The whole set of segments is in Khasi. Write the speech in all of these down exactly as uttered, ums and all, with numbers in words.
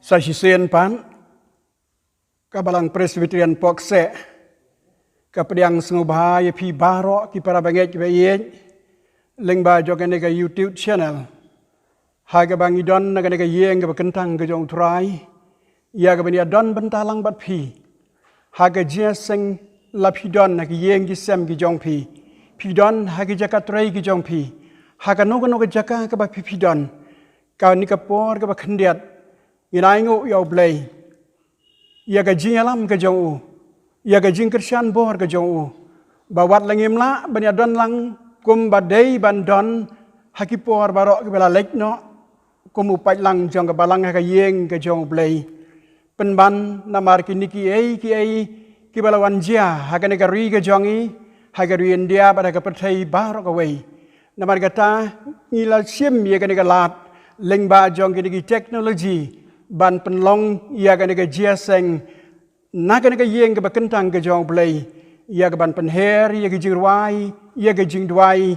Sa shisien pat, ka Balang Presbyterian Pok Seh ka pdiang sngewbha ïa phi baroh ki para bangeit ba ïeit lyngba jong kane ka YouTube channel, ha kaba ngi don na kane ka ïing kaba kyntang ka jong U Trai, ïa kaba ngi ïa don bynta lang bad phi ha ka jingïaseng la phi don ha ki ïing ki sem ki jong phi, phi don ha ki jaka trei ki jong phi, ha kano kano ka jaka kaba phi phi don. Kane ka por kaba khyndiat ngin ainguh ïa U Blei ïa ka jingïalam ka jong u, ïa ka jingkyrshan bor ka jong u, ba wat la ngim lah ban ïa don lang kumba dei ban don ha ki por baroh kiba la leit noh, kum u paidlang jong ka balang ha ka ïing ka jong U Blei. Pynban namar kine kiei kiei kiba la wan jia ha kane ka ri ka jong ngi, ha ka ri India bad ha ka pyrthei baroh kawei. Namar kata ngi la shim ïa kane ka lad lyngba jong kine ki technology ban pynlong ïa kane ka jingïaseng na kane ka ïing kaba kyntang ka jong U Blei, ïa kaban pynher ïa ka jingrwai, ïa ka jingduwai,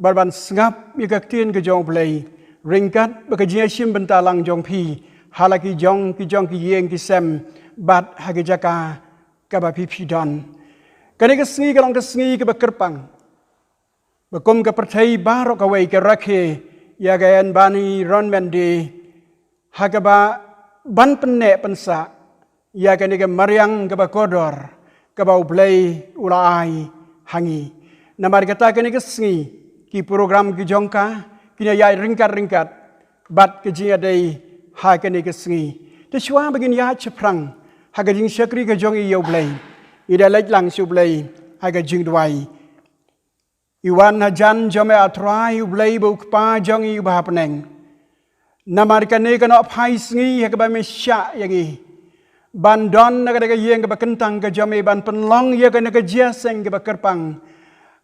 bad ban sngap ïa ka ktien ka jong U Blei ryngkat bad ka jingïashim bynta lang jong phi ha la ki jong ki jong ki ïing ki sem bad ha ki jaka kaba phi phi don. Kane ka sngi ka long ka sngi kaba kyrpang, ba kum ka pyrthei baroh kawei ka rakhe ïa ka Environment Day, ha kaba ban pynneh pynsah ïa kane ka mariang kaba kordor kaba U Blei u la ai ha ngi. Namar kata kane ka sngi ki program ki jong ka kin ïa ïaid ryngkat ryngkat bad ka jingïadei ha kane ka sngi. Te shuwa ba ngin ïaid shaphrang ha ka jingshakri ka jong ngi ïa U Blei, ngi da leit lang sha U Blei ha ka jingduwai. Ngi wan hajan jong me, A Trai U Blei, ba u Kpa jong ngi uba ha bneng. Namar kane ka nohphai sngi ha kaba me shah ïa ngi ban don na kane ka ïing kaba kyntang ka jong me, ban pynlong ïa kane ka jingïaseng kaba kyrpang,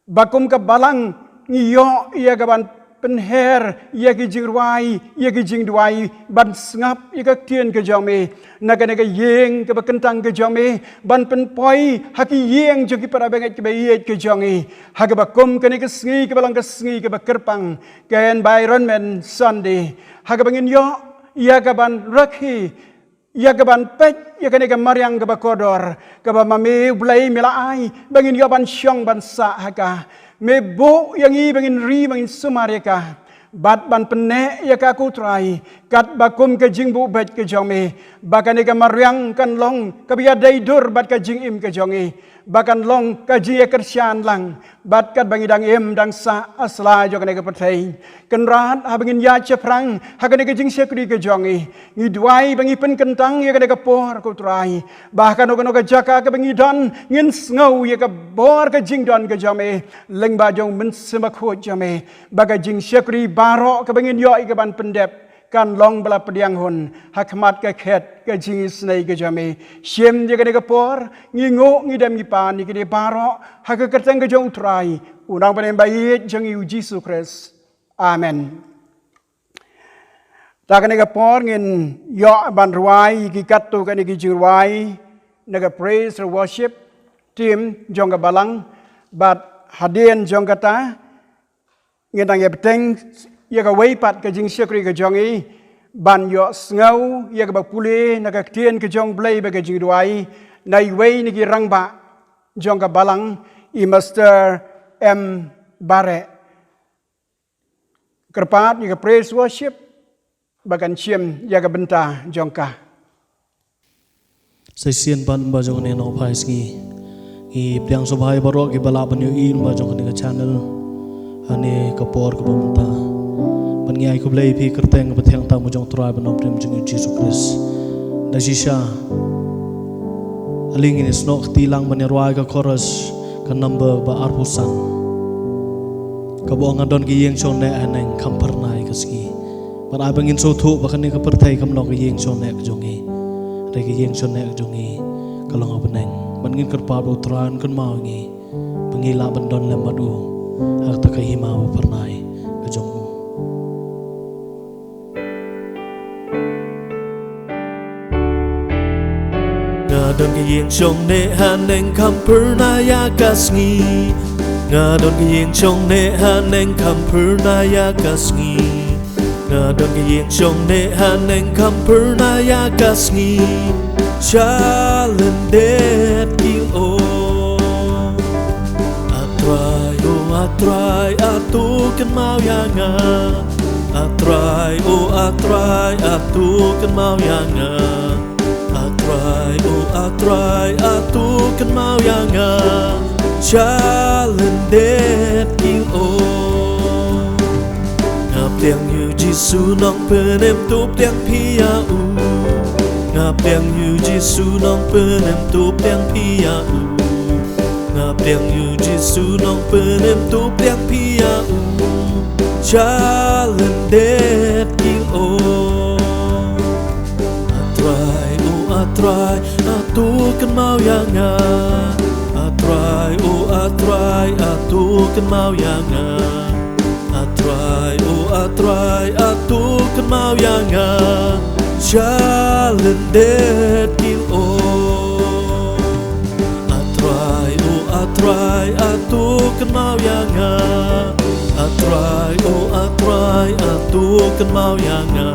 ba kum ka balang ngi ïoh ïa kaban pynher ïa ki jingrwai, ïa ki jingduwai, ban sngap ïa ka ktien ka jong me na kane ka ïing kaba kyntang ka jong me, ban pynpoi ha ki ïing jong ki para bangeit kiba ïeit ka jong ngi, ha kaba kum kane ka sngi kaba long ka sngi kaba kyrpang, ka Environment Sunday, ha kaba ngin ïoh ïa kaban rakhe, ïa kaban peit ïa kane ka mariang kaba kordor kaba ma me U Blei me la ai ba ngin ïoh ban shong ban sah ha ka. Me buh ïa ngi ba ngin ri, ba ngin sumar ïa ka bad ban pynneh ïa ka, ko Trai, katba kum ka jingbuh beit ka jong me, ba kane ka mariang kan long kaba ïadei dur bad ka jingim ka jong ngi, ba kan long ka jingïakyrshan lang bad katba ngi dang im dang sah ha sla jong kane ka pyrthei. Kynrad, haba ngin ïaid shaphrang ha kane ka jingshakri ka jong ngi, ngi duwai ba ngi pynkyntang ïa kane ka por, ko Trai, ba ha kano kano ka jaka kaba ngi don, ngin sngew ïa ka bor ka jingdon ka jong me lyngba jong U Mynsiem Bakhuid jong me, ba ka jingshakri baroh kaba ngin ïoh ïa kaban pyndep kan long ba la pdiang hun ha khmat ka khet ka jingisynei ka jong me. Shim ïa kane ka por, ngi nguh, ngi dem, ngi pan ïa kine baroh ha ka kyrteng ka jong U Trai, U Nongpynim ba ïeit jong ngi, U Jisu Khrist. Amen. Ta kane ka por ngin ïoh ban rwai ïa ki katto katne ki jingrwai na ka praise and worship team jong ka balang, bad hadien jong kata ngin dang ïa bteng ïa kawei pat ka jingshakri ka jong ngi, ban ïoh sngew ïa kaba pule na ka ktien ka jong U Blei bad ka jingduwai na iwei na ki rangbah jong ka balang, i Mister M Bareh. Kyrpad ïa ka praise worship ba kan shim ïa ka bynta jong ka. Sa shisien pat, ba jong kane ka nohphai sngi, ngi pdiang sngewbha ïa baroh kiba lah ban ïohi lyngba jong kane ka channel ha kane ka por kaba mynta. Bad ngi ai khublei ïa phi ha ka kyrteng kaba thiang tam ka jong U Trai bad U Nongpynim jong ngi, U Jisu Khrist. Da shisha, ale ngin ïa snoh kti lang ban ïa rwai ka chorus, ka number ba arphew san, kaba ong: Nga don ka ïing shongneh haneng kham phyrnai ka sngi. Bad ai ba ngin sngewthuh ba kane ka pyrthei kam long ka ïing shongneh ka jong ngi. Hynrei ka ïing shongneh ka jong ngi ka long ha bneng. Bad ngin kyrpad ba U Trai un kynmaw ïa ngi ba ngi lah ban don lem bad u ha kata ka hima ba phyrnai ka jong u. Nga don ka ïing shongneh haneng kham phyrnai ïa ka sngi. Nga don ka ïing shongneh haneng kham phyrnai ïa ka sngi. Nga don ka ïing shong ne haneng kham pyrna ïa ka sngi. Sha lyndet ki o. A Trai o, A Trai, atu kynmaw ïa nga. A Trai o, A Trai, atu kynmaw ïa nga. A Trai o, A Trai, atu kynmaw ïa nga. Sha lyndet ki o. Nga pdiang ïa u Jisu Nongpynim, to pdiang phi ïa u. Nga pdiang ïa u Jisu Nongpynim, to pdiang phi ïa u. Nga pdiang ïa u Jisu Nongpynim, to pdiang phi ïa u. Sha lyndet ki o. A Trai o, A Trai, atu kynmaw ïa nga. A Trai o, A Trai, atu kynmaw ïa nga. A Trai o, A Trai, atu kynmaw ïa nga. Sha lyndet ki o. A Trai o, A Trai, atu kynmaw ïa nga. A Trai o, A Trai, atu kynmaw ïa nga.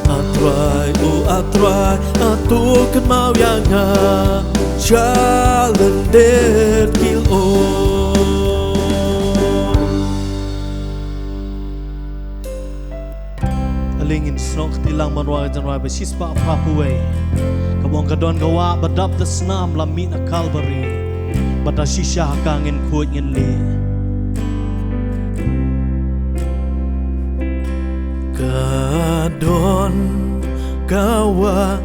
A Trai o, A Trai, atu kynmaw ïa nga. Sha lyndet ki o. Ale ngin snoh kti lang ban rwai ka jingrwai ba shispah phra phew wei. Kaba ong, ka don ka wah ba dap da snam la mih na Kalbari. Bad da shisha ha ka ngin khuid ngin leh. Ka don ka wah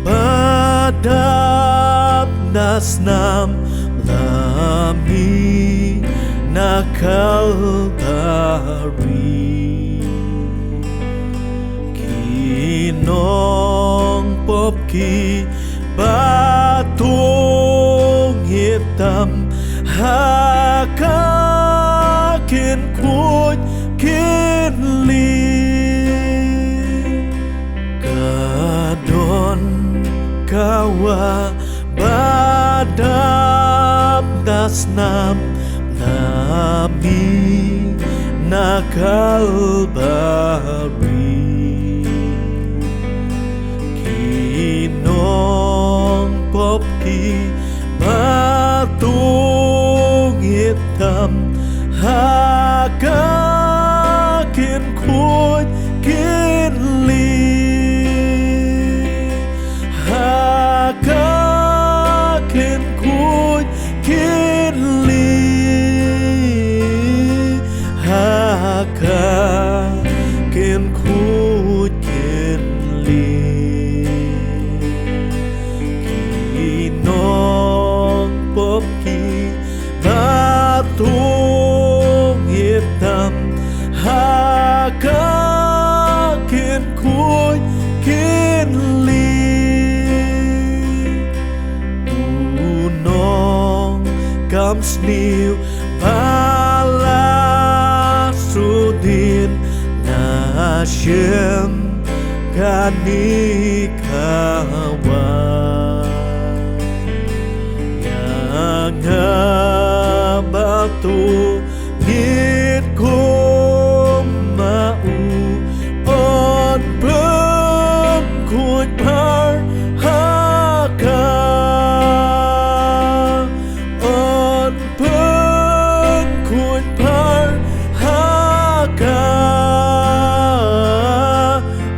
ba dap da snam la mih na Kalbari. Ki nongpop kiba tong hitam ha ka kin khuid kin leh. Ka don ka wah ba dap da snam la mih na Kalbari. Ki nongpop kiba tong hitam ha ka kin khuid kin leh. Ha ka kin khuid kin leh. Ha ka kin khuid kin leh. Ki nongpop kiba tong hitam ha ka kin khuid kin leh. U nongkam sniew ba la shu dien na shem kane ka wah. Ïa nga ba to ngeit kum ma u, yn pynkhuid phar ha ka. Yn pynkhuid phar ha ka.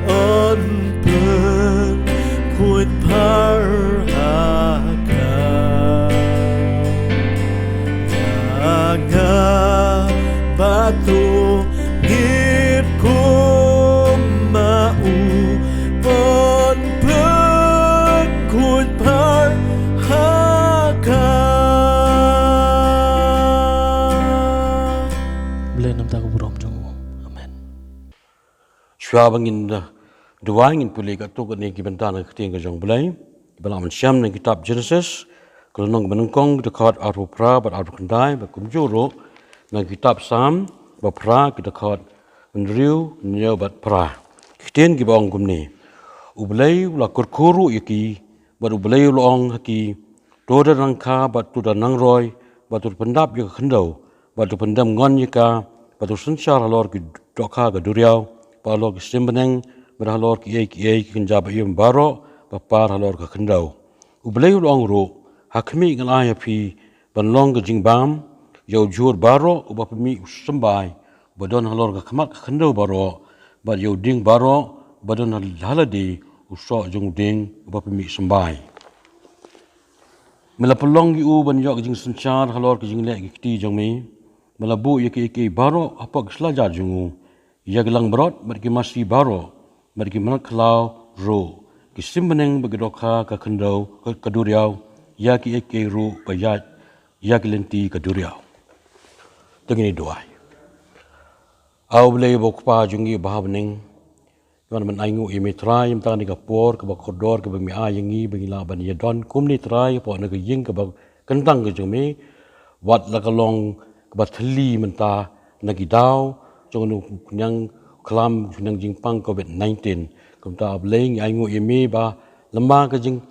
Yn pynkhuid phar ha ka. Ïa nga ba to ngeit kum ma u, yn pynkhuid phar ha ka. Blei namar ka burom jong u. Amen. Shuwa ba ngin, eh, duwai, ngin pule katto katne ki bynta na ka ktien ka jong U Blei. Ba la mynshem na kitab Genesis, ka lynnong ba nyngkong, dkhot arphew phra bad arphew khyndai, bad kumjuh ruh na kitab Salm ba phra, ki dkhot hynriew, hynñiew bad phra. Ki ktien kiba ong kumne: U Blei u la kyrkhu ruh ïa ki, bad U Blei u la ong ha ki, to da nang kha bad to da nang roi, bad to da pyndap ïa ka khyndew, bad to pyndem ngon ïa ka, bad to synshar halor ki dohkha ka duriaw, halor ki sim bneng, bad halor kiei kiei ki kynja ba im baroh ba par halor ka khyndew. U Blei u la ong ruh, ha khmih, ngan ai ha phi ban long ka jingbam ïa u jhur baroh uba pynmih u symbai, uba don halor ka khmat ka khyndew baroh, bad ïa u dieng baroh uba don ha lade u soh jong u dieng uba pynmih symbai. Me la pynlong ïa u ban ïoh ka jingsynshar halor ka jingleh ki kti jong me. Me la buh ïa kiei kiei baroh hapoh ki sla jar jong u, ïa ki langbrot bad ki masi baroh bad ki mrad khlaw ruh, ki sim bneng bad ki dohkha ka khyndew, ka, ka duriaw, ïa kiei kiei ruh ba ïaid ïa ki lynti ka duriaw. To ngin ïa duwai. A U Blei uba U Kpa jong ngi uba ha bneng, ngi wan ban ainguh ïa me Trai, mynta kane ka por kaba kordor kaba me ai ïa ngi ba ngi lah ban ïa don kumne Trai hapoh na ka ïing kaba kyntang ka jong me, wat la ka long kaba thylli mynta na ki daw jong u khñiang khlam, khñiang jingpang covid nineteen. Kumta A Blei, ngi ainguh ïa me ba lem bad ka jing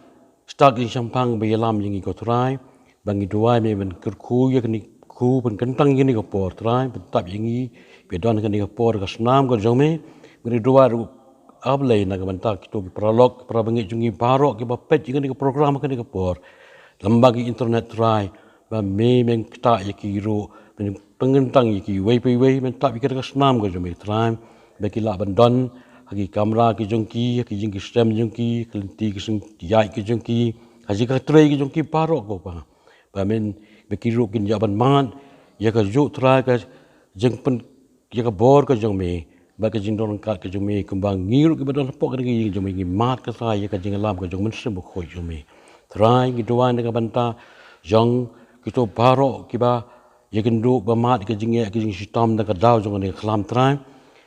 stad ka jingshemphang ba ïalam ïa ngi ko Trai, ba ngi duwai me ban kyrkhu ïa kane, kyrkhu ban kyntang ïa kane ka por Trai, ban tap ïa ngi ba don kane ka por ka snam ka jong me. Ngi duwai ruh A Blei na ka bynta kito ki paralok, para bangeit jong ngi baroh kiba peit ïa kane ka program kane ka por lem bad ki internet Trai, ba me men ktah ïa ki ruh, men pynkyntang ïa ki iwei pa iwei, men tap ïa ki da ka snam ka jong me Trai, ba ki lah ban don ha ki kamra ki jong ki, ha ki jingkyrshem jong ki, ha ki lynti ki jingïaid ki jong ki, ha ki jingtrei ki jong ki baroh ko Pa. Ba men, ba ki ruh kin ïa ban mad ïa kajuh Trai ka jingpyn, ïa ka bor ka jong me bad ka jingdon ryngkat ka jong me, kumba ngi ruh kiba don hapoh kane ka ïing jong me ngi mad ka Trai ïa ka jingïalam ka jong U Mynsiem Bakhuid jong me. Trai, ngi duwai na ka bynta jong kito baroh kiba ïakynduh ba mad ïa ka jingeh ka jingshitom da ka daw jong kane ka khlam Trai,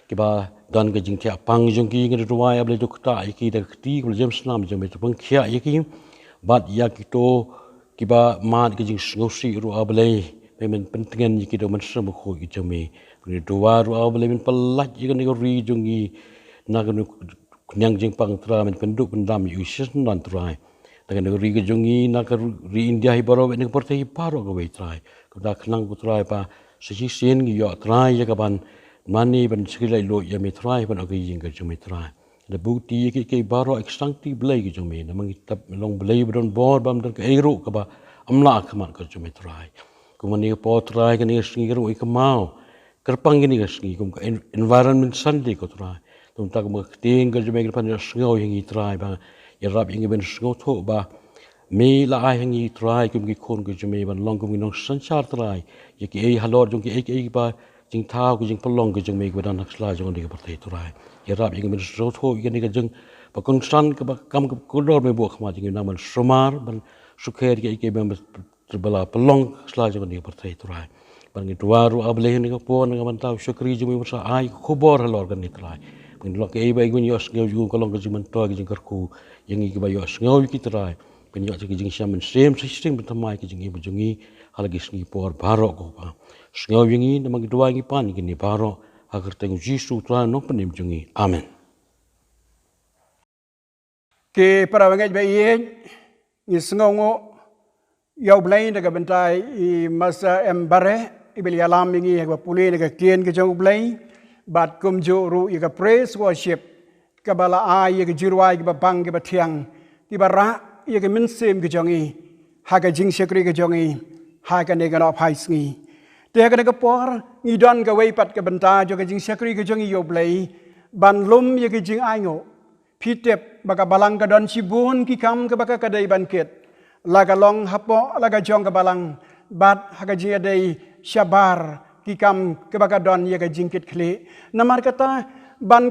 kiba don ka jingthiah pang jong ki, ngi duwai A Blei to ktah ïa ki da ka kti kaba la jem snam jong me, to pynkhiah ïa ki. Bad ïa kito kiba mad ka jingsngewsih ruh A Blei, me men pyntngen ïa ki da U Mynsiem Bakhuid ka jong me. Ngi duwai ruh A Blei men pyllait ïa kane ka ri jong ngi na kane ka khñiang jingpang Trai, men pynduh pyndam ïa u shisyndon Trai. Na kane ka ri ka jong ngi, na ka ri India hi baroh, na ka pyrthei hi baroh kawei Trai. Kumta khnang ko Trai ba sa shisien ngi ïoh Trai ïa ka ban mane ban shakri laitluid ïa me Trai, ban ïoh ka ïing ka jong me Trai. Da buh kti ïa kiei kiei baroh ha ka sangti Blei ka jong me, namar ngi tip me long Blei ba don bor, bym don kaei ruh kaba ym lah ha khmat ka jong me Trai. Kumne ka por Trai, kane ka sngi ka rung ïa ka maw, kyrpang kane ka sngi kum ka en-, Environment Sunday ko Trai. Te mynta kum ka ktien ka jong me ka pan ïa sngew ïa ngi Trai, ba ïarap ïa ngi ban sngewthuh ba me la ai ha ngi Trai kum ki khun ka jong me ban long kum ki nongsynshar Trai ïa kiei halor jong kiei kiei ba jingthaw, ka jingpynlong ka jong me kaba don ha ka sla jong kane ka pyrthei Trai. Ïarap ïa ngi ban sngewthuh ïa kane ka jing ba kongsan kaba kam kaba kordor me buh ha khmat jong ngi, nang ban sumar, ban sukher ïa kiei kiei ba me ba la pynlong ha ka sla jong kane ka pyrthei Trai. Bad ngi duwai ruh A Blei ha kane ka por na ka bynta u shakri jong me ba sa ai ka khubor halor kane Trai. Ba ngin lok ïa ba ngin ïohsngew jong u ka long ka jingmyntoi ka jingkyrkhu ïa ngi kiba ïohsngew ïa ki Trai. Ba ngin ïoh ka jingshem mynsiem sa shisien ban thymmai ka jingim jong ngi ha la ki sngi por baroh ko Pa. Sngew ïa ngi namar ngi duwai ngi pan ïa kine baroh ha ka kyrteng u Jisu Trai Nongpynim jong ngi. Amen. Ki para bangeit ba ïeit, ngi sngewnguh ïa U Blei na ka bynta i Masa M Bareh iba la ïalam ïa ngi ha kaba pule na ka ktien ka jong U Blei, bad kumjuh ruh ïa ka praise worship kaba la ai ïa ka jingrwai kiba bang kiba thiang, kiba rah ïa ka mynsiem ka jong ngi ha ka jingshakri ka jong ngi ha kane ka nohphai sngi. Te ha kane ka por ngi don kawei pat ka bynta jong ka jingshakri ka jong ngi ïa U Blei, ban lum ïa ka jingainguh. Phi tip ba ka balang ka don shibun ki kam kaba ka, ka dei ban kit, la ka long hapoh la ka jong ka balang bad ha ka jingïadei shabar ki kam kaba ka don ïa ka jingkitkhlieh. Namar kata ban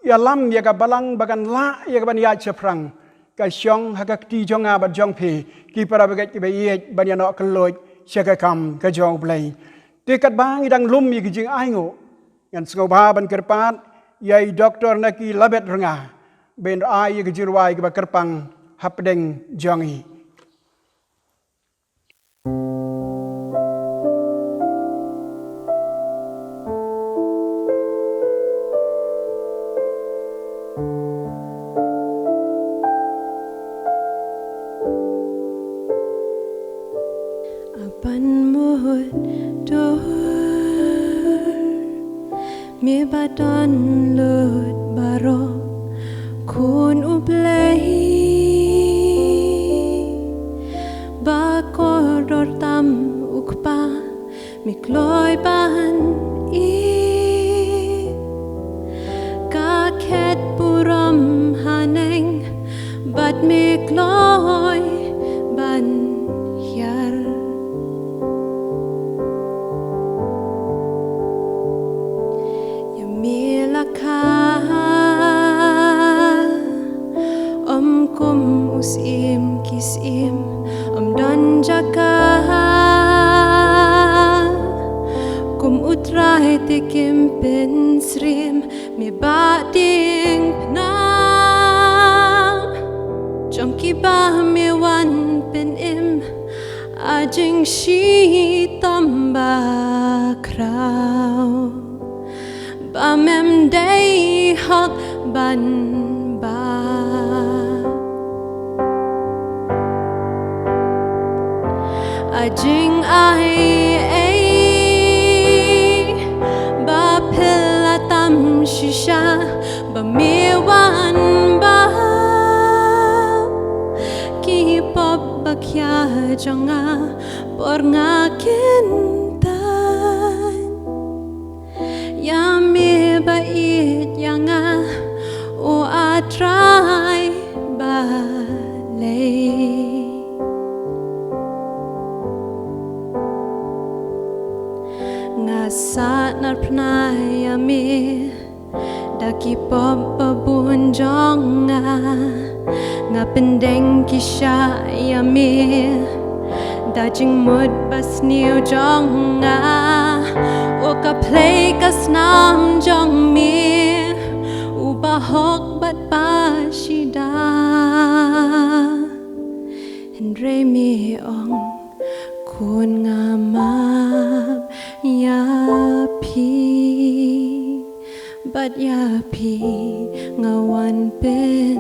ïalam ïa ka balang ba kan lah ïa ka ban ïaid shaphrang, ka shong ha ka kti jong nga bad jong phi ki para bangeit kiba ïeit ban ïanoh kylluid sha ka kam ka jong U Blei. Te katba ngi dang lum ïa ka jingainguh, ngan sngewbha ban kyrpad ïa i Doktor Naki Labet Rnga ban ai ïa ka jingrwai kaba kyrpang hapdeng jong ngi. Aban mut dur Me ba don lut baroh, Khun U Blei, ba kordor tam u Kpa, me kloi ban ïeit, ka khet burom haneng, bad me kloi ban hiar. Ïa me la kha, ym kum u syiem ki syiem, ym don jaka, kum U Trai te kim pynsyriem, me ba diengphna jong ki ba me wan pynim, a jingshitom ba khraw, ba mem dei hok ban ba. A jingai ei ba phylla tam shisha, ba me wan ba ki pop ba khia jong nga, por nga kyntait. Ïa me ba ïeit ïa nga, O A Trai balei. Nga sahnarphna ïa me da ki pop ba bun jong nga. Nga pyndeng ki shah ïa me da jingmut ba sniew jong nga. O ka phlei ka snam jong me, u ba hok bad ba shida. Hynrei me ong, khun, nga map ïa phi, bad ïa phi nga wan pynim.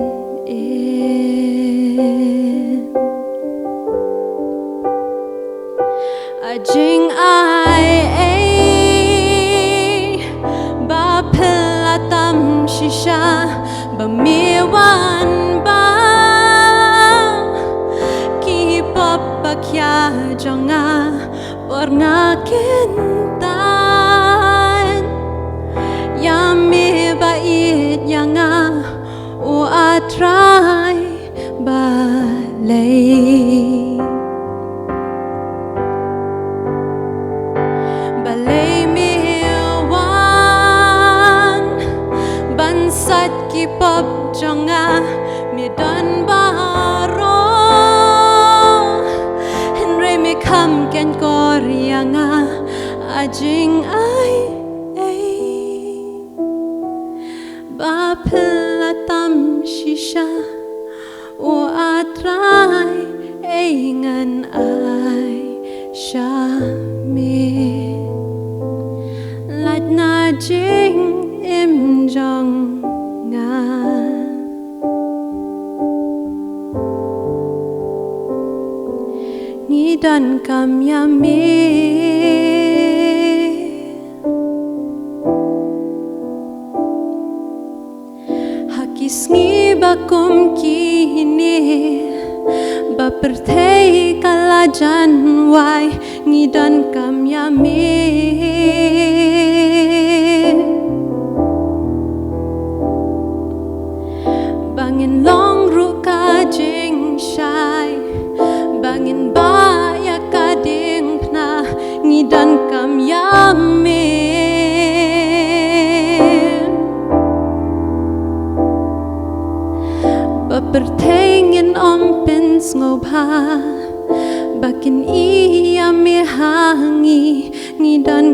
A jingai ei ba phylla tam shisha, ba me wan ba ki pop ba khia jong nga, por nga kyntait. Ïa me ba ïeit ïa nga, O A Trai balei. Balei me wan ban sait ki pop jong nga? Me don baroh, hynrei me kham khein kor ïa nga. A jingai ei ba phylla tam shisha, O A Trai, ei ngan ai sha me. Lait na jingim jong nga, ngi donkam ïa me. Ha ki sngi ba kum kine, ba pyrthei ka la jan wai, ngi donkam ïa me. Ba ngin long ruh ka jingshai, ba ngin bah ïa ka diengphna, ngi donkam ïa me. Ba pyrthei ngin ym pynsngewbha, ba kin ïa me ha ngi, ngi don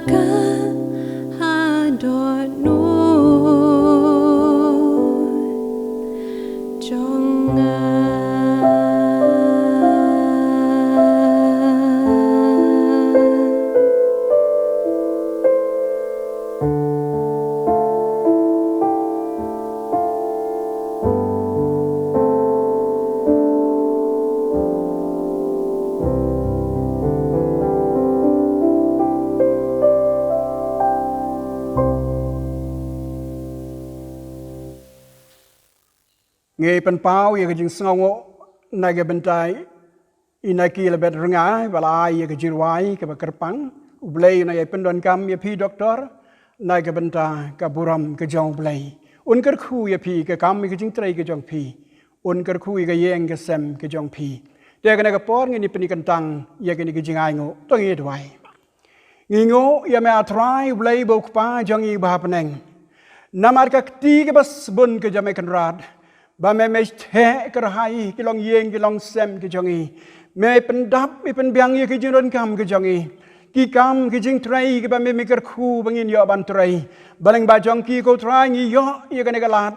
Ka hadoh nud jong nga. Ngi pynpaw ïa ka jingsngewnguh na ka bynta i Naki Labet Rnga, ba la ai ïa ka jingrwai kaba kyrpang. U Blei un ïai pyndonkam ïa phi, Doktor, na ka bynta ka burom ka jong U Blei. Un kyrkhu ïa phi, ka kam, ïa ka jingtrei ka jong phi. Un kyrkhu ïa ka ïing ka sem ka jong phi. Te kane ka por ngin ïa pynkyntang ïa kane ka jingainguh, to ngin ïa duwai. Ngi nguh ïa me, A Trai, U Blei uba U Kpa jong ngi uba ha bneng. Namar ka kti kaba sbun ka jong me Kynrad, ba me, me theh kyrhai ki longïing ki longsem ki jong ngi. Me pyndap, me pynbiang ïa ki jingdonkam ki jong ngi. Ki kam, ki jingtrei kiba me, me kyrkhu ba ngin ïoh ban trei. Ba lyngba jong ki, ko Trai, ngi ïoh ïa kane ka lad,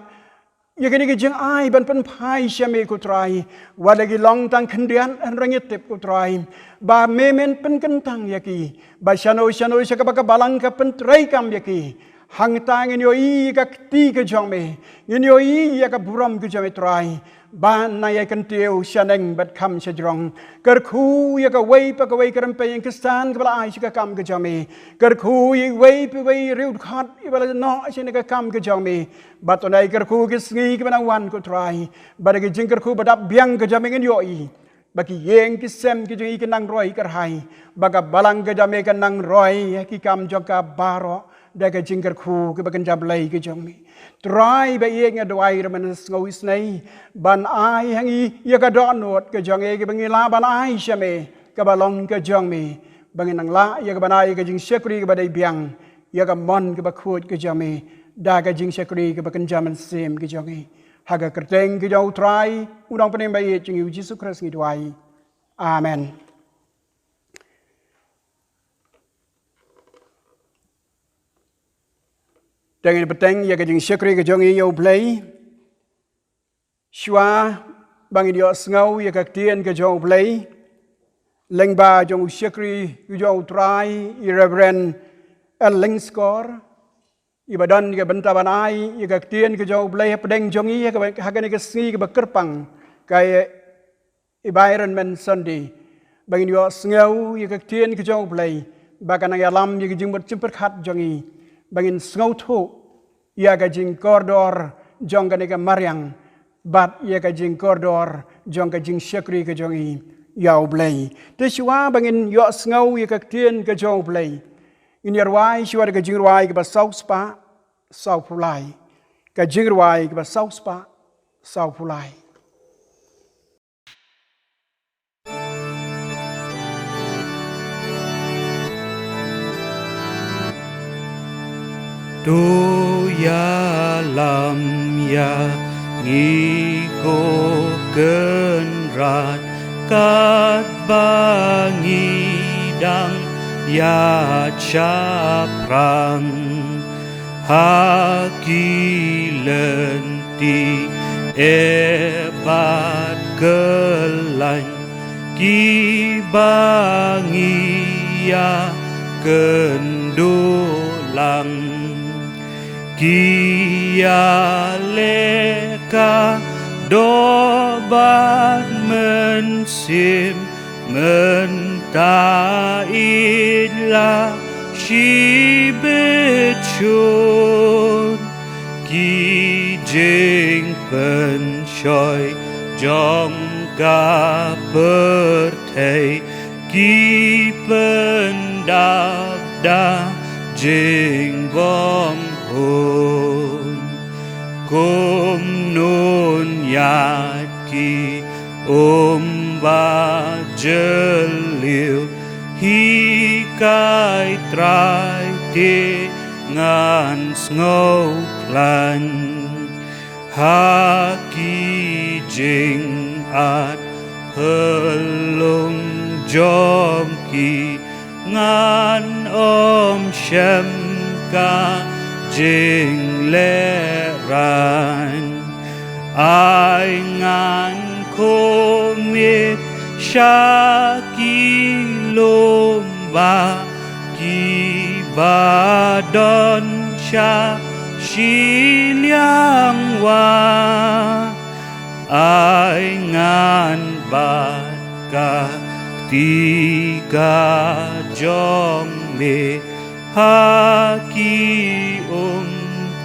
ïa kane ka jingai ban pynphai sha me, ko Trai. Wat la ki long tang khyndiat, hynrei ngi tip, ko Trai, ba me men pynkyntang ïa ki, ba shano shano sha kaba ka balang ka pyntreikam ïa ki, hangta ngin ïohi ïa ka kti ka jong me, ngin ïohi ïa ka burom ka jong me, Trai, ba nang ïai kyntiew shaneng bad kham shajrong. Kyrkhu ïa kawei pa kawei ka rympei ïing khristan kaba la ai sha ka kam ka jong me. Kyrkhu ïa iwei pa iwei i riewdkhot iba la noh sha kane ka kam ka jong me. Bad to nang ïai kyrkhu ki sngi kiba nang wan, ko Trai, ba da ka jingkyrkhu ba dap biang ka jong me ngin ïohi ba ki ïing ki sem ki jong ngi ki nang roi kyrhai, ba ka balang ka jong me ka nang roi ïa ki kam jong ka baroh da ka jingkyrkhu kaba kynja blei ka jong me. Trai, ba ïeit, nga duwai ruh mynne sngew isynei ban ai ha ngi ïa ka dohnud ka jong ngi kaba ngi lah ban ai sha me, kaba long ka jong me, ba ngin nang lah ïa kaban ai ïa ka jingshakri kaba dei biang ïa ka mon kaba khuid ka jong me, da ka jingshakri kaba kynja mynsiem ka jong ngi. Ha ka kyrteng ka jong U Trai, U Nongpynim ba ïeit jong ngi, U Jisu Khrist, ngi duwai. Amen. Te ngin bteng ïa ka jingshakri ka jong ngi ïa U Blei. Shuwa ba ngin ïohsngew ïa ka ktien ka jong U Blei, lyngba jong u shakri ka jong U Trai, i Reverend L. Lyngskor, iba don ïa ka bynta ban ai ïa ka ktien ka jong U Blei hapdeng jong ngi ha ka, ha kane ka sngi kaba kyrpang, ka Environment Sunday, ba ngin ïohsngew ïa ka ktien ka jong U Blei, ba kan nang ïalam ïa ka jingmut jingpyrkhat jong ngi, ba ngin sngewthuh ïa ka jingkordor jong kane ka mariang, bad ïa ka jingkordor jong ka jingshakri ka jong ngi ïa U Blei. Te shuwa ba ngin ïohsngew ïa ka ktien ka jong U Blei, ngin ïa rwai shuwa da ka jingrwai kaba saw spah saw phew lai. Ka jingrwai kaba saw spah saw phew lai. To ïalam ïa ngi ko Kynrad, katba ngi dang ïaid shaphrang ha ki lynti eh bad kyllaiñ, kiba ngi ïakynduh lang. Ki ïaleh ka doh bad mynsiem, mynta ïeit la shibit shun. Ki jingpynshoi jong ka pyrthei ki pyndap da jingbymhun. Kumno ïaid ki um ba jylliew, hikai Trai te ngan sngewkhlaiñ. Ha ki jingat phyllung jong ki, Ngan ym shem ka jinglehrain, ai ngan khmih sha ki lum ba kiba don sha shiliang wah. Ai ngan bat ka kti ka jong me ha ki um,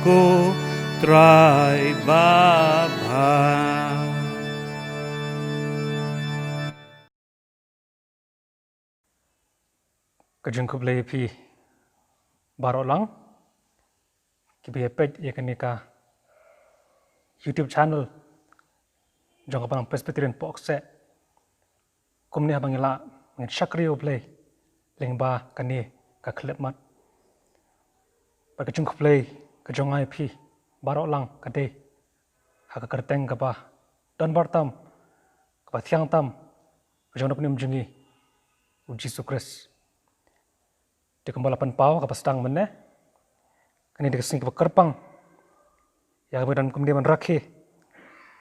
ko Trai babha. Ka jingkhublei ïa phi baroh lang kiba ïa peit ïa kane ka YouTube channel jong ka Balang Presbyterian Pohkseh. Kumne haba ngi lah ngin shakri ïa U Blei lyngba kane ka khyllipmat. Bad ka jingkhublei ka jong nga ïa phi baroh lang ka dei ha ka kyrteng kaba donbor tam, kaba thiang tam ka jong U Nongpynim jong ngi, U Jisu Khrist. Te kumba la pynpaw kaba sdang mynne, kane dei ka sngi kaba kyrpang ïa kaba don kumne ban rakhe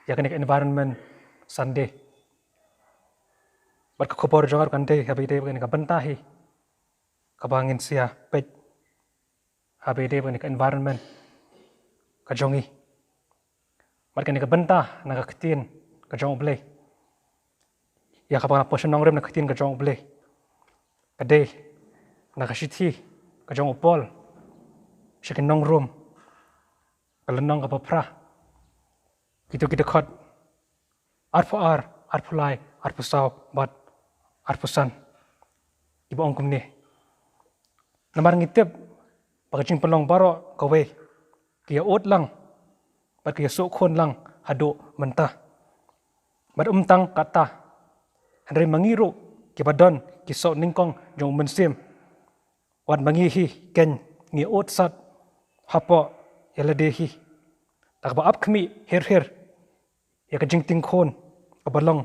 ïa kane ka Environment Sunday. Bad ka khubor jong nga ruh kan dei haba ïadei bad kane ka bynta hi kaba ngin sa ïa peit, haba ïadei bad kane ka environment ka jong ngi. Bad kane ka bynta na ka ktien ka jong U Blei, ïa kaba nga la pynshong nongrim na ka ktien ka jong U Blei, ka dei na ka shithi ka jong u Paul sha ki nong Rom, ka lynnong kaba phra, kito ki dkhot arphew ar, arphew lai, arphew saw bad arphew san, kiba ong kumne: Namar ngi tip ba ka jingpynlong baroh kawei ka ïa ud lang bad ka ïa suk khun lang haduh mynta. Bad ym tang katta, hynrei ma ngi ruh kiba don ki soh nyngkong jong U Mynsiem, wat ma ngi hi kein ngi ud sat hapoh ïa lade hi, da kaba ap khmih hir hir ïa ka jingtieng khun kaba long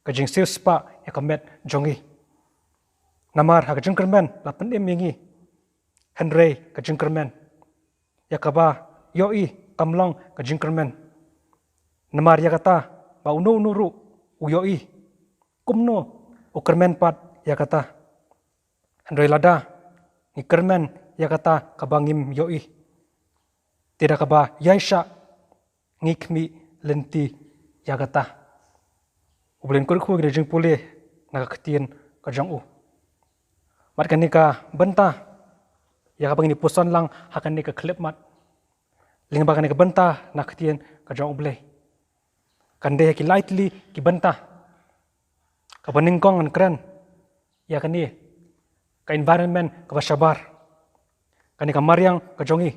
ka jingsiewspah ïa ka met jong ngi. Namar ha ka jingkyrmen la pynim ïa ngi, hynrei ka jingkyrmen ïa kaba ïohi kam long ka jingkyrmen. Namar ïa kata ba uno uno ruh u ïohi, kumno u kyrmen pat ïa kata? Hynrei lada ngi kyrmen ïa kata kaba ngim ïohi, te da kaba ïaishah ngi khmih lynti ïa kata. U Blei un kyrkhu ïa kine ki jingpule na ka ktien ka jong u. Bad kane ka bynta ïa kaba ngin ïa puson lang ha kane ka khyllipmat lyngba kane ka bynta na ka ktien ka jong U Blei, kan dei ha ki lai tylli ki bynta. Kaba nyngkong ngan kren ïa kane ka environment kaba shabar, kane ka mariang ka jong ngi,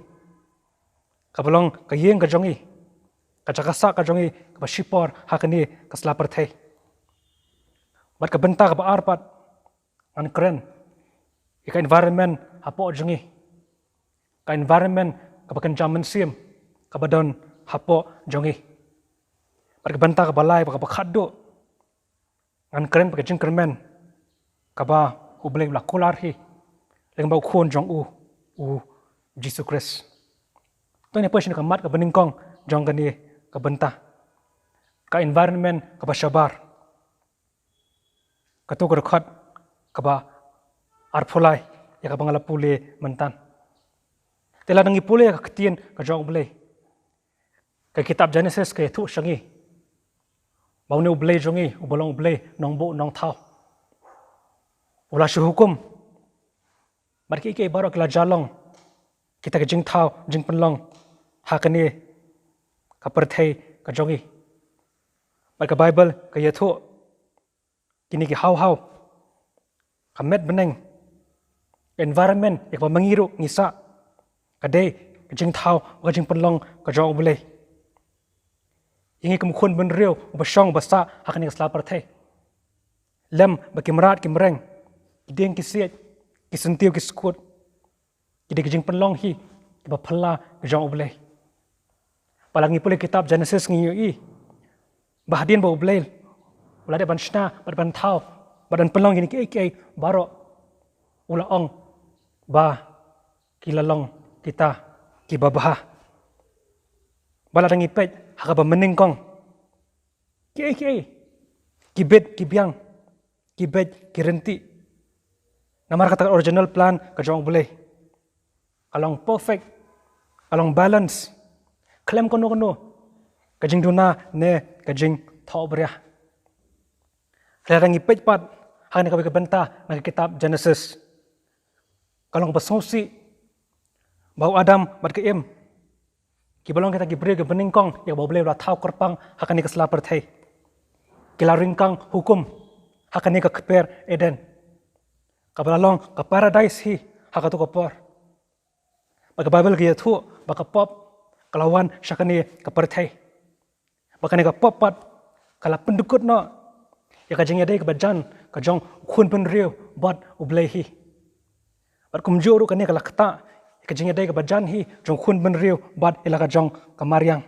kaba long ka ïing ka jong ngi, ka jaka sah ka jong ngi kaba shipor ha kane ka sla pyrthei. Bad ka bynta kaba ar pat ngan kren ïa ka environment hapoh jong ngi, ka environment kaba kynja mynsiem kaba don hapoh jong ngi. Bad ka bynta kaba lai bad kaba khatduh ngan kren bad ka jingkyrmen kaba U Blei u la kular hi lyngba u Khun jong u, U Jisu Khrist. To ngin ïa poi sha kane ka mat kaba nyngkong jong kane ka bynta, ka environment kaba shabar. Kato ka dkhot kaba arphew lai ïa kaba nga la pule mynta. Te lada ngi pule ïa ka ktien ka jong U Blei, ka kitab Genesis ka ïathuh sha ngi ba une U Blei jong ngi uba long U Blei nongbuh nongthaw, u la shu hukum bad kiei kiei baroh ki la jia long, kita ki jingthaw jingpynlong ha kane ka pyrthei ka jong ngi. Bad ka Baibl ka ïathuh kine ki haw haw, ka met bneng, ka environment ïa kaba ma ngi ruh ngi sah, ka dei ka jingthaw, ka jingpynlong ka jong U Blei ïa ngi kum u khun bynriew uba shong uba sah ha kane ka sla pyrthei. Lem bad ki mrad ki mreng, ki dieng ki siej, ki syntiew ki skut, ki dei ki jingpynlong hi kiba phylla ka jong U Blei. Ba lada ngi pule kitab Genesis ngi ïohi ba hadien ba U Blei u la dep ban shna bad ban thaw bad ban pynlong kine kiei kiei baroh, U la ong ba ki la long kita kiba bha. Ba lada ngi peit ha kaba mynnyngkong, kiei kiei ki bit ki biang, ki bit ki rynti. Namar kata ka original plan ka jong U Blei ka long perfect, ka long balance, khlem kano kano ka jingduna ne ka jingthohbria. Lada ngi peit pat ha kane kawei ka bynta na ka kitab Genesis, ka long ba sngewsih ba u Adam bad ka Im, kiba long kita ki briew kiba nyngkong ïa kaba U Blei u la thaw kyrpang ha kane ka sla pyrthei, ki la ryngkang hukum ha kane ka kper Eden, kaba la long ka paradise hi ha kato ka por. Bad ka Baibl ka ïathuh ba ka pop ka la wan sha kane ka pyrthei. Ba kane ka pop pat ka la pyndukut noh ïa ka jingïadei kaba jan ka jong u khun bynriew bad U Blei hi. Bad kumjuh ruh kane ka la ktah ïa ka jingïadei kaba jan hi jong u khun bynriew bad ïa la ka jong ka mariang.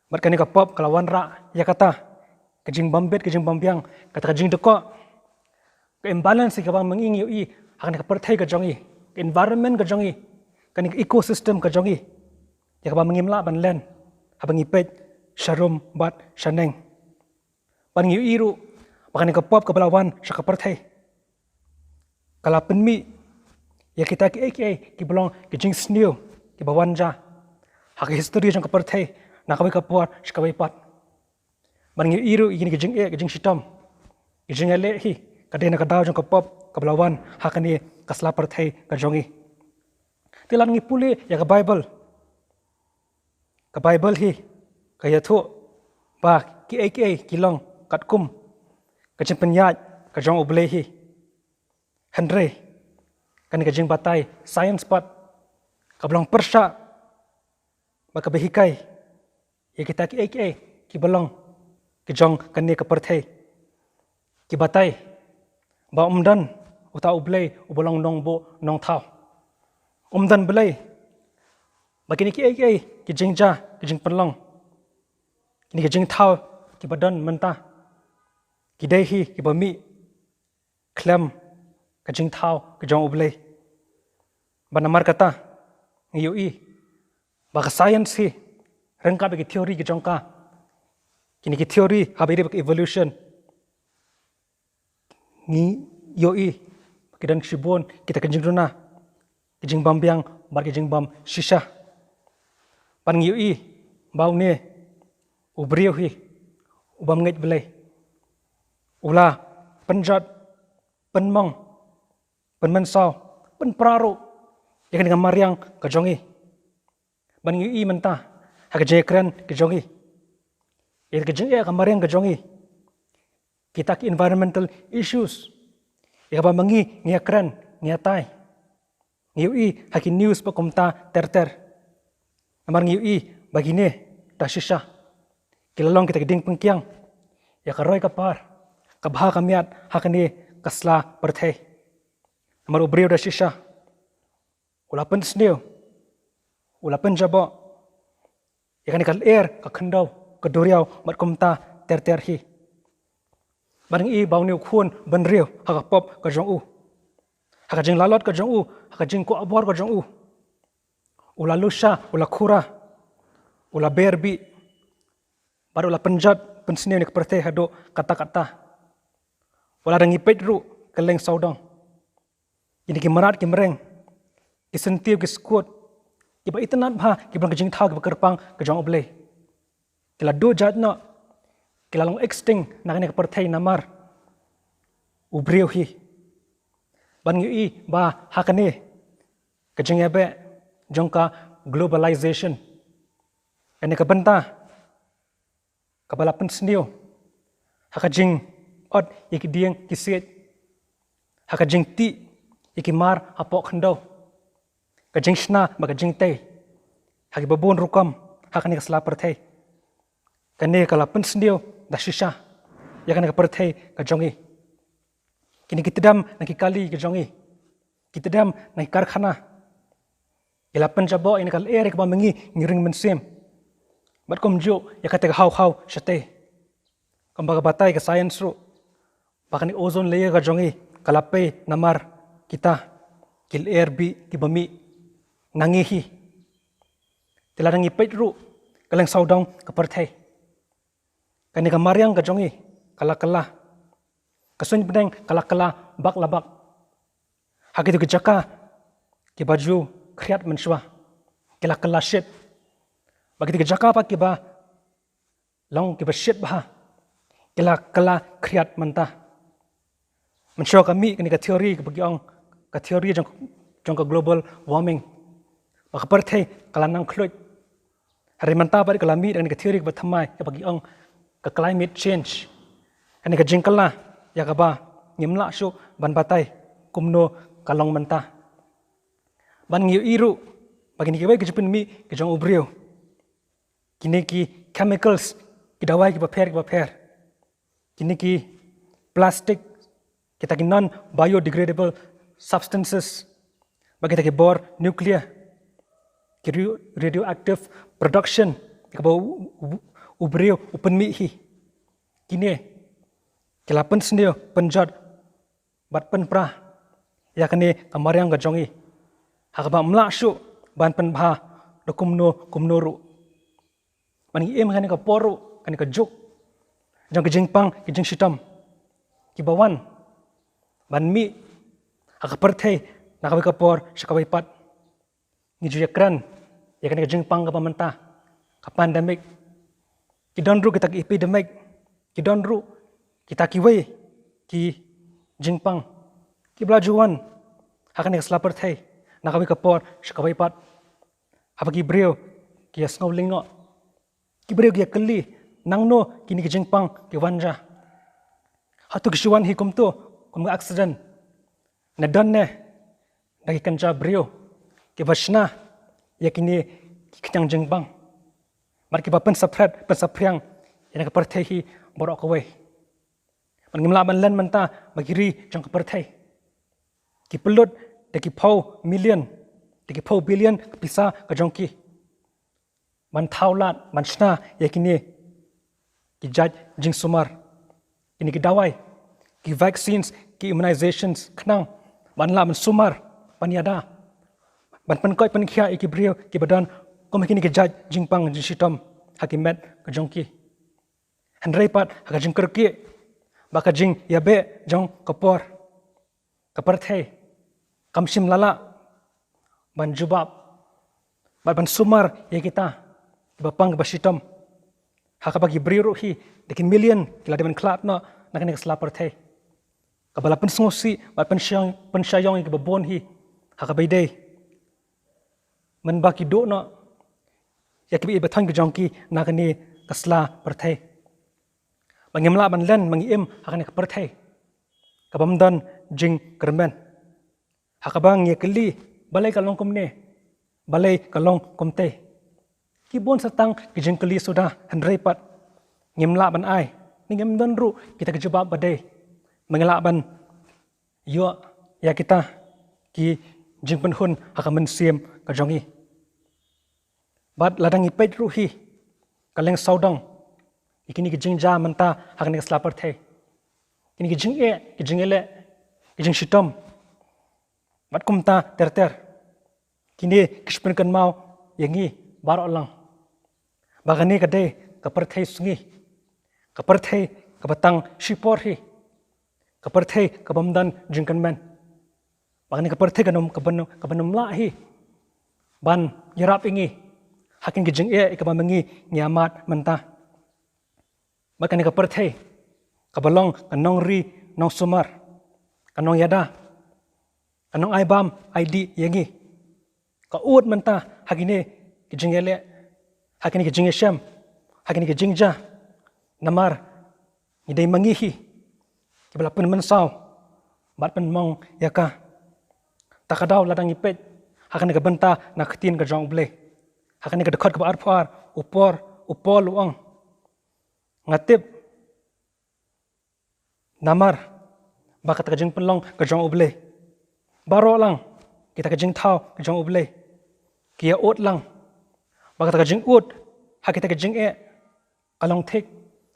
Bad kane ka pop ka la wanrah ïa kata ka jingbym bit, ka jingbym biang, kata ka jingdkoh, ka imbalance kaba ma ngi ngi ïohi ha kane ka pyrthei ka jong ngi, ka environment ka jong ngi, kane ka ecosystem ka jong ngi, ïa kaba ma ngim lah ban len haba ngi peit sharum bad shaneng. Bad ngi ïohi ruh ba kane ka pop kaba la wan sha ka pyrthei ka la pynmih ïa kita kiei kiei kiba long ki jingsniew kiba wan ja ha ka history jong ka pyrthei na kawei ka por sha kawei pat. Bad ngi ïohi ruh ïa kine ki jingeh, ki jingshitom, ki jingïaleh hi ka dei na ka daw jong ka pop kaba la wan ha kane ka sla pyrthei ka jong ngi. Te lada ngi pule ïa ka Baibl, ka Baibl hi ka ïathuh ba kiei kiei ki long katkum ka jingpynïaid ka jong U Blei hi. Hynrei kane ka jingbatai science pat kaba long pyrshah bad kaba hikai ïa kita kiei kiei kiba long ki jong kane ka pyrthei, ki batai ba um don uta U Blei uba long nongbuh nongthaw. Um don Blei ba kine kiei kiei ki jingjia, ki jingpynlong, kine ki jingthaw kiba don mynta, ki dei hi kiba mih khlem ka jingthaw ka jong U Blei. Bad namar kata ngi ïohi ba ka science hi ryngkat bad ki theory ki jong ka, kine ki theory haba ïadei bad ka evolution, ngi ïohi ba ki don shibun kita ki jingduna, ki jingbym biang bad ki jingbym shisha. Bad ngi ïohi ba une u briew hi u bym ngeit Blei u la pynjot, pynmong, pynmynsaw, pynpra ruh ïa kane ka mariang ka jong ngi. Bad ngi ïohi mynta ha ka jingïakren ka jong ngi, ïa ka jingeh ka mariang ka jong ngi, kita ki environmental issues ïa kaba ma ngi ngi ïakren, ngi ïatai, ngi ïohi ha ki news bad kumta ter ter. Namar ngi ïohi ba kine da shisha ki la long kita ki dieng pynkiang ïa ka roi ka par, ka bha ka miat ha kane ka sla pyrthei. Namar u briew da shisha u la pynsniew, u la pynjaboh ïa kane ka lyer, ka khyndew, ka duriaw bad kumta ter ter hi. Bad ngi ïohi ba une u khun bynriew ha ka pop ka jong u, ha ka jinglalot ka jong u, ha ka jingkwah bor ka jong u, u la lusha, u la khura, u la ber bih bad u la pynjot pynsniew ïa ka pyrthei haduh katta katta. Wat la da ngi peit ruh kylleng sawdong, kine ki mrad ki mreng, ki syntiew ki skud, kiba itynnad bha, kiba long ki jingthaw kiba kyrpang ka jong U Blei, ki la duh jait noh, ki la long extinct na kane ka pyrthei namar u briew hi. Bad ngi ïohi ba ha kane ka jingïabeh jong ka globalization, kane ka bynta kaba la pynsniew ha ka jingot ïa ki dieng ki siej, ha ka jingtih ïa ki mar hapoh khyndew, ka jingshna bad ka jingtei ha kiba bun rukom ha kane ka sla pyrthei, kane ka la pynsniew da shisha ïa kane ka pyrthei ka jong ngi. Kine ki tdem na ki kali ka jong ngi, ki tdem na ki karkhana, ki la pynjaboh ïa kane ka lyer ïa kaba ma ngi ngi ring mynsiem. Bad kumjuh ïa kata ka haw haw shatei, kumba ka batai ka science ruh ba kane ozone layer ka jong ngi ka la pei namar kita ki lyer bih kiba mih na ngi hi. Te lada ngi peit ruh ka lyngsawdong ka pyrthei, kane ka mariang ka jong ngi ka la kylla, ka suiñ bneng ka la kylla bak la bak. Ha kito ki jaka kiba ju khriat mynshuwa ki la kylla shit, bad kito ki jaka pat kiba long kiba shit bha ki la kylla khriat mynta. Mynshuwa ka mih kane ka theory kaba ki ong ka theory jong, jong ka global warming, ba ka pyrthei ka la nang khluid. Hynrei mynta pat ka la mih da kane ka theory kaba thymmai kaba ki ong ka climate change. Kane ka jingkylla ïa kaba ngim lah shuh ban batai kumno ka long mynta. Bad ngi ïohi ruh ba kine kiwei ki jingpynmih ki jong u briew, kine ki chemicals, ki dawai kiba pher kiba pher, kine ki plastic, kita ki non biodegradable substances, bad kita ki bor nuclear, ki ru-, radioactive production kaba u, u, u briew u pynmih hi. Kine ki la pynsniew, pynjot bad pynpra ïa kane ka mariang ka jong ngi, ha kaba ym lah shuh ban pynbha da kumno kumno ruh. Bad ngi im ha kane ka por ruh, kane ka juk jong ki jingpang ki jingshitom kiba wan ban mih ha ka pyrthei na kawei ka por sha kawei pat. Ngi ju ïakren ïa kane ka jingpang kaba mynta, ka pandemic. Ki don ruh kita ki epidemic, ki don ruh kita kiwei ki jingpang kiba la ju wan ha kane ka sla pyrthei na kawei ka por sha kawei pat, haba ki briew ki ïa sngew lyngngoh, ki briew ki ïa kylli nangno kine ki jingpang ki wan ja. Hato ki shu wan hi kumto kum ka accident, ne don ne da ki kynja briew kiba shna ïa kine ki khñiang jingpang, bad kiba pynsaphriang, pynsaphriang ïa kane ka pyrthei hi baroh kawei. Bad ngim lah ban len mynta ba ki ri jong ka pyrthei ki pynlut da ki phew million, da ki phew billion ka pisa ka jong ki ban thaw lad ban shna ïa kine ki jait jingsumar, kine ki dawai, ki vaccines, ki immunizations, khnang ban lah ban sumar, ban ïada, ban pynkoit pynkhiah ïa ki briew kiba don kum ha kine ki jait jingpang jingshitom ha ki met ka jong ki. Hynrei pat ha ka jingkyrkieh bad ka jingïabeh jong ka por, ka pyrthei kam shym la lah ban jubab bad ban sumar ïa kita kiba pang kiba shitom, ha kaba ki briew ruh hi da ki million ki la dei ban khlad noh na kane ka sla pyrthei, kaba la pynsngewsih bad pynshai-, pynshai ïong ïa kiba bun hi ha kaba ïadei mynba ki duh noh ïa kiba ïeit ba thoiñ ka jong ki na kane ka sla pyrthei. Ba ngim lah ban len, ba ngi im ha kane ka pyrthei kaba ym don jingkyrmen, ha kaba ngi ïa kylli balei ka long kumne, balei ka long kumtei. Ki bun sa tang ki jingkylli suda, hynrei pat ngim lah ban ai, ne ngim don ruh kita ki jubab ba dei, ba ngi lah ban ïoh ïa kita ki jingpynhun ha ka mynsiem ka jong ngi. Bad lada ngi peit ruh hi ka lyngsawdong ïa kine ki jingjia mynta ha kane ka sla pyrthei, kine ki jingeh, ki jingeh leh, ki jingshitom bad kumta ter ter, kine ki shu pynkynmaw ïa ngi baroh lang ba kane ka dei ka pyrthei sngi, ka pyrthei kaba tang shipor hi, ka pyrthei kaba ym don jingkyrmen, ba kane ka pyrthei kaba ym, kaba ym, kaba ym lah hi ban ïarap ïa ngi ha kine ki jingeh ïa kaba ma ngi ngi ïa mad mynta. Ba kane ka pyrthei kaba long ka nongri nongsumar, ka nongïada, ka nongai bam ai dih ïa ngi, ka ud mynta ha kine ki jingeh leh, ha kine ki jingeh shem, ha kine ki jingjia, namar ngi dei ma ngi hi kiba la pynmynsaw bad pynmong ïa ka. Ta ka daw lada ngi peit ha kane ka bynta na ka ktien ka jong U Blei, ha kane ka dkhot kaba arphew ar, u Paul, u Paul u ong, nga tip namar ba kata ka jingpynlong ka jong U Blei, baroh lang kita ka jingthaw ka jong U Blei ki ïa ud lang, ba kata ka jingud ha kita ka jingeh ka long thik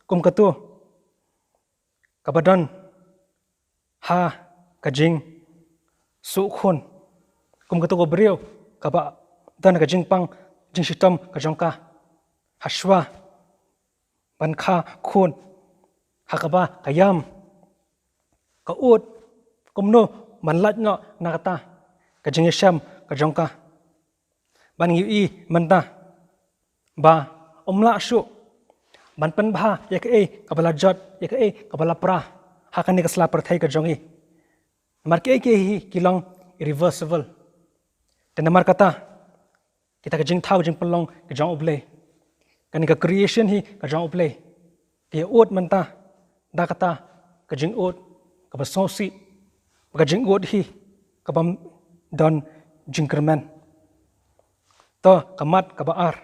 kum katu kaba don ha ka jing, suh khun, kum katu ka briew kaba don ka jingpang jingshitom ka jong ka, hashwa ban kha khun ha kaba ka ïam, ka ud kumno ban lait noh na kata ka jingïashem ka jong ka. Ban ngi ïohi mynta ba um lah shuh ban pynbha ïa kaei kaba la jot, ïa kaei kaba la pra ha kane ka sla pyrthei ka jong ngi. Namar kiei kiei hi ki long irreversible. Te namar kata, kita ka jingthaw jingpynlong ka jong U Blei, kane ka creation hi ka jong U Blei, te ud mynta da kata ka jingud kaba sngewsih, ba ka jingud hi kabym don jingkyrmen. To ka mat kaba ar,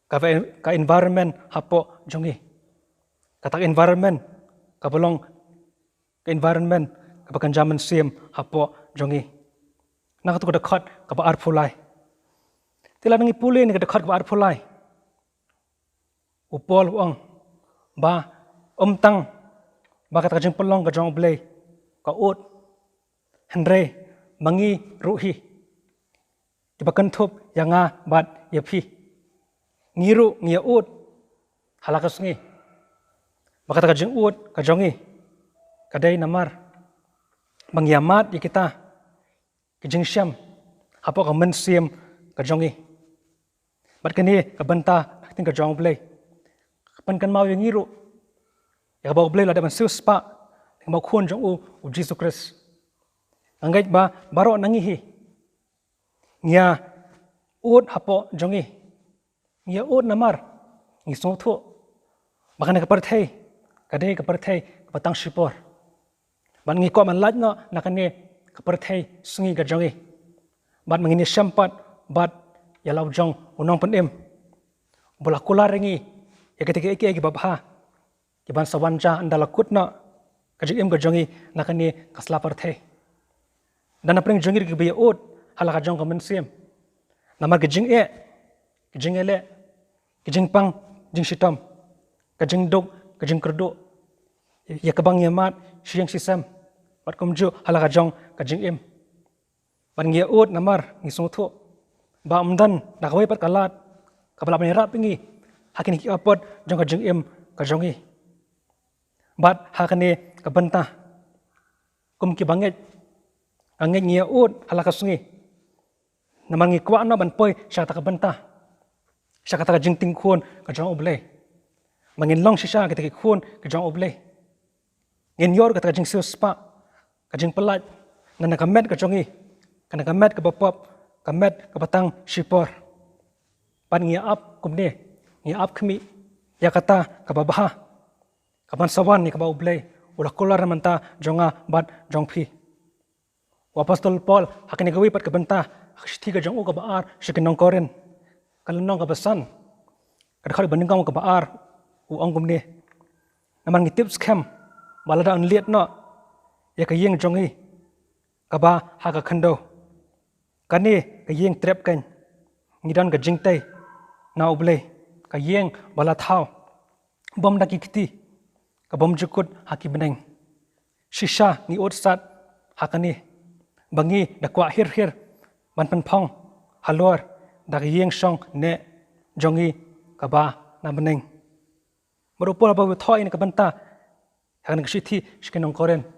ka, ka environment hapoh jong ngi. Kata ka environment kaba long ka environment kaba kynja mynsiem hapoh jong ngi. Na katu ka dkhot kaba arphew lai, te lada ngi pule na ka dkhot kaba arphew lai, u Paul u ong ba um tang ba kata ka jingpynlong ka jong U Blei ka ud, hynrei ma ngi ruh hi, kiba kynthup ïa nga bad ïa phi, ngi ruh ngi ïa ud ha la ka sngi. Ba kata ka jingud ka jong ngi ka dei namar ba ngi ïa mad ïa kita ki jingshem hapoh ka mynsiem ka jong ngi. Bad kane ka bynta na ka ktien ka jong U Blei ka pynkynmaw ïa ngi ruh ïa kaba U Blei u la dep ban siewspah lyngba u Khun jong u, u Jisu Khrist. Nga ngeit ba baroh na ngi hi ngi ïa ud hapoh jong ngi, ngi ïa ud namar ngi sngewthuh ba kane ka pyrthei ka dei ka pyrthei kaba tang shipor. Bad ngi kwah ban lait noh na kane ka pyrthei sngi ka jong ngi. Bad ma ngin ïashem pat bad ïa la u jong u Nongpynim uba la kular ïa ngi ïa kita kiei kiei kiba bha, kiban sa wan ja ynda la kut noh ka jingim ka jong ngi na kane ka sla pyrthei. Da na pdeng jong ngi ruh kiba ïa ud ha la ka jong ka mynsiem, namar ka jingeh, ka jingeh leh, ka jingpang jingshitom, ka jingduk, ka jingkyrduh, ïa kaba ngi ïa mad shi ïing shi sem, bad kumjuh ha la ka jong ka jingim. Bad ngi ïa ud namar ngi sngewthuh ba ym don da kawei pat ka lad kaba lah ban ïarap ïa ngi ha kine ki apot jong ka jingim ka jong ngi. Bad ha kane ka bynta, kum kiba ngeit, nga ngeit ngi ïa ud ha la ka sngi, namar ngi kwah noh ban poi sha kata ka bynta, sha kata ka jingting khun ka jong U Blei. Ma ngin long shisha kita ki khun ka jong U Blei, ngin ïoh kata ka jingsiewspah, ka jingpyllait na ka met ka jong ngi, ka na ka met kaba pop, ka met kaba tang shipor. Bad ngi ïa ap kumne, ngi ïa ap khmih ïa kata kaba bha, kaban sa wan ïa kaba U Blei u la kular na ka bynta jong nga bad jong phi. U Apostol Paul ha kane kawei pat ka bynta, ha ka shithi ka jong u kaba ar sha ki nong Korinth, ka lynnong kaba san, ka dkhot ba nyngkong kaba ar, u ong kumne: Namar ngi tip skhem ba lada yn lied noh ïa ka ïing jong ngi kaba ha ka khyndew, kane ka ïing trep kein, ngi don ka jingtei na U Blei, ka ïing ba la thaw, bym da ki kti, ka bym jukut ha ki bneng. Shisha ngi ud sat ha kane, ba ngi da kwah hir hir ban pynphong halor da ka ïing shong neh jong ngi kaba na bneng. Bad u Paul haba u thoh ïa kane ka bynta ha kane ka shithi sha ki nong Korinth,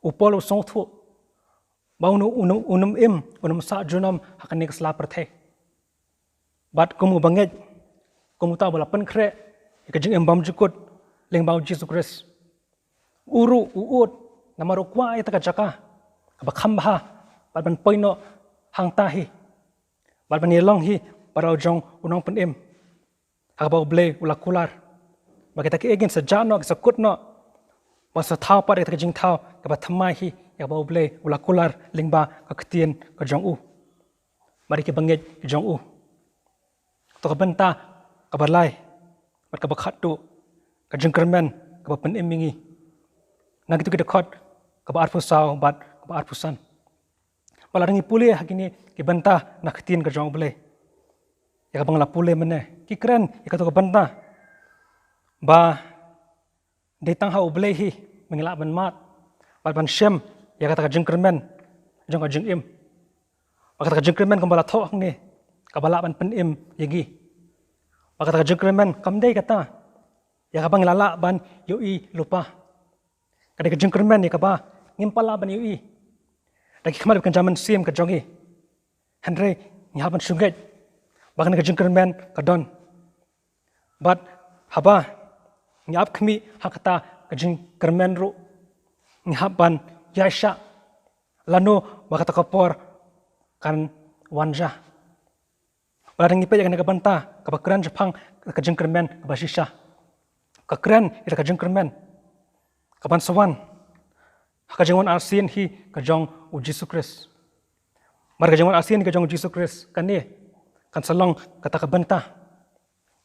u Paul u sngewthuh ba un, un, un ym im, un ym sah junom ha kane ka sla pyrthei. Bad kum uba ngeit, kum uta uba la pynkhreh ïa ka jingim bymjukut lyngba U Jisu Khrist, u ruh u ud namar u kwah ïa kata ka jaka kaba kham bha bad ban poi noh hangta hi, bad ban ïalong hi bad la u jong u Nongpynim, ha kaba U Blei u la kular ba kita kiei kin sa jah noh, kin sa kut noh, ban sa thaw pat ïa kata ka jingthaw kaba thymmai hi, ïa kaba U Blei u la kular lyngba ka ktien ka jong u bad ïa kiba ngeit ki jong u. To ka bynta kaba lai bad kaba khatduh, ka jingkyrmen kaba pynim ïa ngi, na kitu ki dkhot kaba arphew saw bad kaba arphew san. Bad lada ngi pule ha kine ki bynta na ka ktien ka jong U Blei, ïa kaba nga la pule mynne, ki kren ïa katu ka bynta ba dei tang ha U Blei hi ba ngi lah ban mad bad ban shem ïa kata ka jingkyrmen jong ka jingim. Ba kata ka jingkyrmen kumba la thoh hangne, kaba lah ban pynim ïa ngi. Ba kata ka jingkyrmen kam dei kata ïa kaba ngi la lah ban ïohi lypa. Ka dei ka jingkyrmen ïa kaba ngim pat lah ban ïohi da ki khmat kynja mynsiem ka jong ngi. Hynrei ngi hap ban shu ngeit ba kane ka jingkyrmen ka don. Bad haba ngi ap khmih ha kata ka jingkyrmen ruh, ngi hap ban ïaishah lano ba kata ka por kan wan ja. Ba lada ngi peit ïa kane ka bynta kaba kren shaphang ka jingkyrmen kaba shisha, ka kren ïa ka jingkyrmen kaban sa wan ha ka jingwan arsien hi ka jong u Jisu Khrist. Bad ka jingwan arsien hi ka jong u Jisu Khrist kane kan sa long kata ka bynta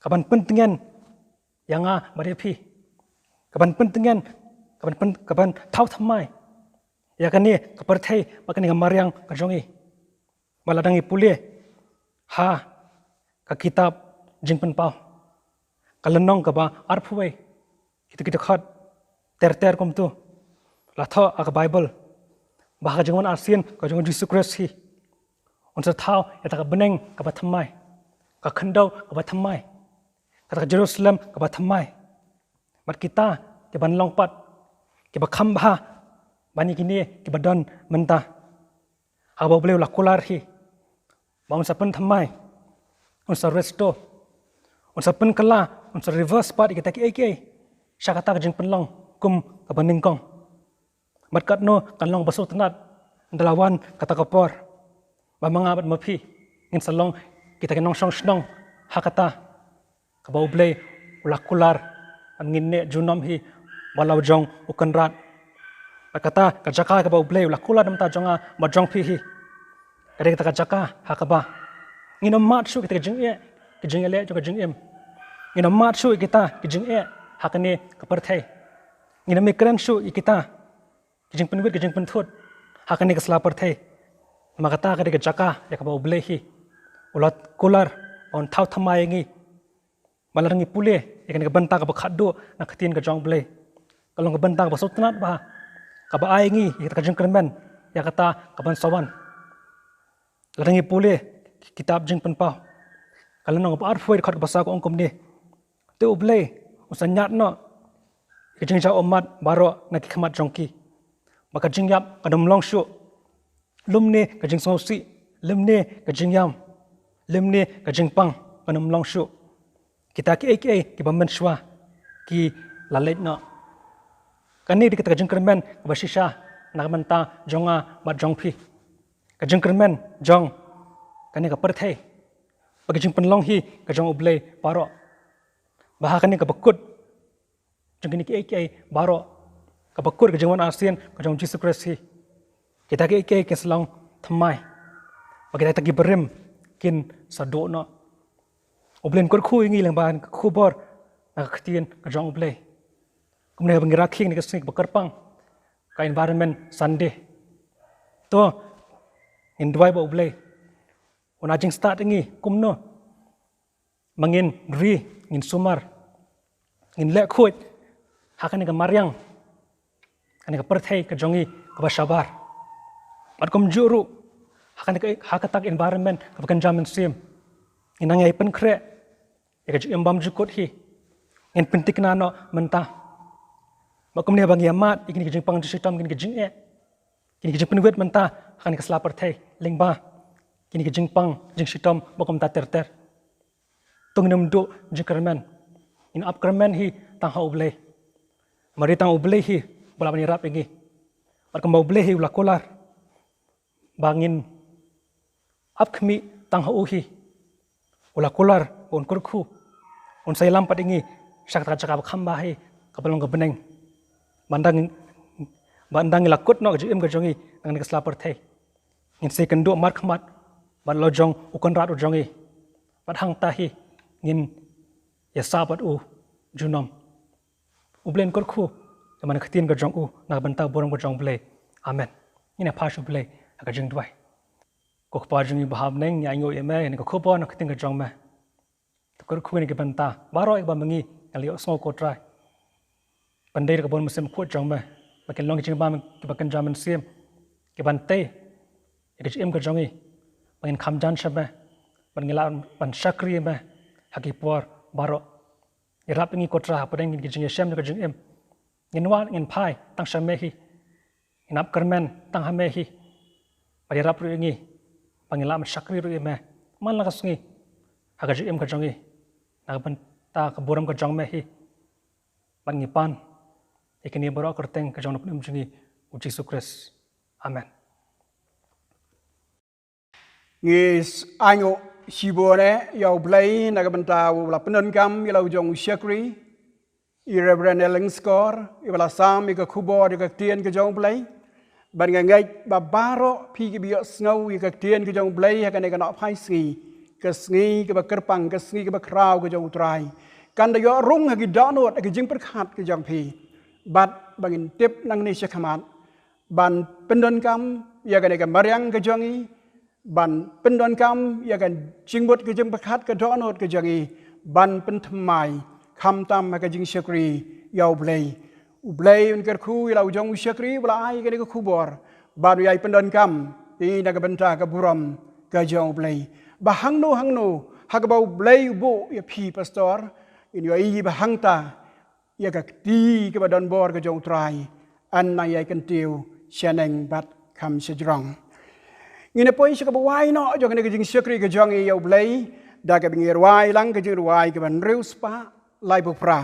kaban pyntngen ïa nga bad ïa phi, kaban pyntngen, kaban pyn, kaban thaw thymmai ïa kane ka pyrthei bad kane ka mariang ka jong ngi. Ba lada ngi pule ha ka kitab Jingpynpaw, ka lynnong kaba arphew wei, kita kita khat ter ter kumtu la thoh ha ka Baibl ba ha ka jingwan arsien ka jong u Jisu Khrist hi, un sa thaw ïa kata ka bneng kaba thymmai, ka khyndew kaba thymmai, kata ka Jerusalem kaba thymmai. Bad kita kiban long pat kiba kham bha ban ïa kine kiba don mynta. Ha kaba U Blei u la kular hi ba un sa pynthymmai, un sa restore, un sa pynkylla, un sa reverse pat ïa kita kiei kiei sha kata ka jingpynlong kum kaba nyngkong. Bad katno kan long ba sngewtynnat ynda la wan kata ka por ba ma nga bad ma phi ngin sa long kita ki nongshong shnong ha kata kaba U Blei u la kular ban ngin neh junom hi bad la u jong u Kynrad. Bad kata ka jaka kaba U Blei u la kular na ka bynta jong nga bad jong phi hi, ka dei kata ka jaka ha kaba ngin ym mad shuh kita ki jingeh, ki jingeh leh jong ka jingim. Ngin ym mad shuh kita ki jingeh ha kane ka pyrthei. Ngin ym kren shuh ïa kita ki jingpynwit ki jingpynthut ha kane ka sla pyrthei. Namar kata ka dei ka jaka ïa kaba U Blei hi u la kular ban thaw thymmai ïa ngi. Ba lada ngi pule ïa kane ka bynta kaba khatduh na ka ktien ka jong U Blei, ka long ka bynta kaba sngewtynnat bha, kaba ai ïa ngi ïa kata ka jingkyrmen ïa kata kaban sa wan. Lada ngi pule kitab Jingpynpaw, ka lynnong kaba arphew wei, dkhot kaba saw ka ong kumne: Te U Blei un sa ñiad noh ïa ka jingjaw ummat baroh na ki khmat jong ki, ba ka jingïap kan ym long shuh, lymne ka jingsngewsih, lymne ka jingïam, lymne ka jingpang kan ym long shuh. Kita kiei kiei kiba mynshwa ki la leit noh. Kane dei kata ka jingkyrmen kaba shisha na ka bynta jong nga bad jong phi. Ka jingkyrmen jong kane ka pyrthei bad ka jingpynlong hi ka jong U Blei baroh. Ba ha kane kaba kut jong kine kiei kiei baroh, kaba kut ka jingwan arsien ka jong U Jisu Khrist hi, kita kiei kiei kin sa long thymmai, ba kita kiei kiei barim kin sa duh noh. U Blei un kyrkhu ïa ngi lyngba ka khubor na ka ktien ka jong U Blei. Kumne ba ngi rakhe ïa kane ka sngi kaba kyrpang, ka Environment Sunday, to ngin duwai ba U Blei un ai jingstad ïa ngi kumno ba ngin ri, ngin sumar, ngin leh khuid ha kane ka mariang, kane ka pyrthei ka jong ngi kaba shabar. Bad kumjuh ruh ha kane ka, ha kata ka environment kaba kynja mynsiem, ngin nang ïai pynkhreh ïa ka jingim bymjukut hi, ngin pynthikna noh mynta. Bad kumne ba ngi ïa mad ïa kine ki jingpang jingshitom, kine ki jingeh, kine ki jingpynwit mynta ha kane ka sla pyrthei lyngba kine ki jingpang jingshitom ba kumta ter ter. To ngin ym duh jingkyrmen, ngin ap kyrmen hi tang ha U Blei. Namar tang U Blei hi ba lah ban ïarap ïa ngi. Bad kumba U Blei hi u la kular ba ngin ap khmih tang ha u hi, u la kular ba un kyrkhu, un sa ïalam pat ïa ngi sha kata ka jaka ba kham bha hi, kaba long ka bneng. Ba ynda ngi, ba ynda ngi la kut noh ka jingim ka jong ngi na kane ka sla pyrthei, ngin sa ïakynduh markhmat bad la u jong u Kynrad u jong ngi. Bad hangta hi ngin ïasah bad u junom. U Blei un kyrkhu ïa kane ka ktien ka jong u na ka bynta burom ka jong U Blei. Amen. Ngin ïa phai sha U Blei ha ka jingduwai. Ko Kpa jong ngi ba ha bneng, ngi ainguh ïa me ïa kane ka khubor na ka ktien ka jong me. To kyrkhu ïa kane ka bynta baroh ïa kaba ma ngi ngi la ïohsngew, ko Trai, ban dei da ka bor mynsiem khuid jong me, ba kin long ki jingbam kiba kynja mynsiem, ki ban tei ïa ka jingim ka jong ngi, ba ngin kham jan sha me, ba ngin lah ban shakri ïa me ha ki por baroh. Ïarap ïa ngi ko Trai hapdeng ki jingïashem jong ka jingim. Ngin wad, ngin phai tang sha me hi. Ngin ap kyrmen tang ha me hi. Bad ïarap ruh ïa ngi ba ngin lah ban shakri ruh ïa me man la ka sngi ha ka jingim ka jong ngi, na ka bynta ka burom ka jong me hi. Bad ngi pan ïa kine baroh ha ka kyrteng ka jong u Nongpynim jong ngi, u Jisu Khrist. Amen. Ngi ainguh shibun eh ïa U Blei na ka bynta u ba la pyndonkam ïa la u jong u shakri, i Reverend Ellen Skor, i ba la sam ïa ka khubor ïa ka ktien ka jong U Blei. Bad nga ngeit ba baroh phi kiba ïohsngew ïa ka ktien ka jong U Blei ha kane ka nohphai sngi, ka sngi kaba kyrpang, ka sngi kaba khraw ka jong U Trai, kan da ïoh rung ha ki dohnud, ha ki jingpyrkhat ka jong phi. Bad ba ngin tip nangne shakhmat ban pyndonkam ïa kane ka mariang ka jong ngi, ban pyndonkam ïa ka jingmut ka jingpyrkhat, ka dohnud ka jong ngi, ban pynthymmai khamtam ha ka jingshakri ïa U Blei. U Blei un kyrkhu ïa la u jong u shakri ba la ai kane ka khubor, ban ïai pyndonkam ïa ngi na ka bynta ka burom ka jong U Blei. Ba hangno hangno ha kaba U Blei u buh ïa phi, pastor, ngin ïohi ba hangta ïa ka kti kaba don bor ka jong U Trai yn nang ïai kyntiew shaneng bad kham shajrong. Ngin ïa poi sha kaba wai noh jong kane ka jingshakri ka jong ngi ïa U Blei, da kaba ngin ïa rwai lang ka jingrwai kaba hynriew spah laiphew phra.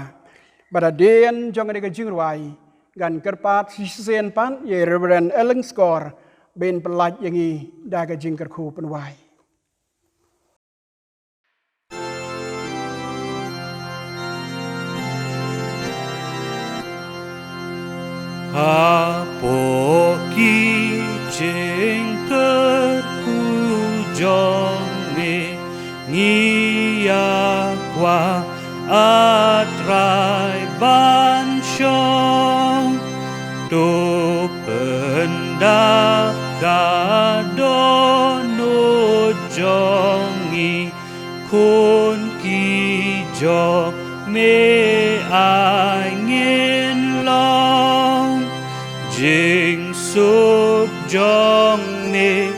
Bad hadien jong kane ka jingrwai, ngan kyrpad shisien pat ïa i Reverend Ellen Skor ban pyllait ïa ngi da ka jingkyrkhu pynwai. Hapoh ki jingkyrkhu jong me, ngi ïa kwah, A Trai, ban shong. To pyndap ka dohnud jong ngi, khun ki jong me ai ngin long. Jingsuk jong me,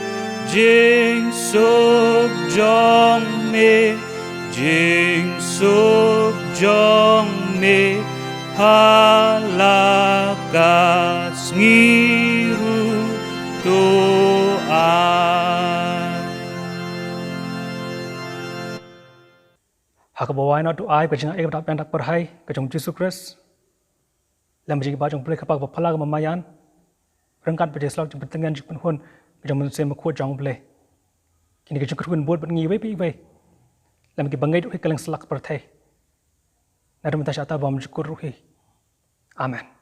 jingsuk jong me, jingsuk jong me, ha la ka sngi ruh to ai. Ha kaba wai noh to ai ka jingaiei kaba dap biang dap pyrhai ka jong u Jisu Khrist, lem bad ka jinghikai jong u Blei Kpa kaba phylla kaba maïan, ryngkat bad ka jingslap jingpyntngen jingpynhun ka jong u Mynsiem Bakhuid jong u Blei. Kine ki jingkyrkhu yn bud bad ngi iwei pa iwei, lem bad kiba ngeit ruh hi kylleng satlak ka pyrthei, naduh mynta sha kata bymjukut ruh hi. Amen.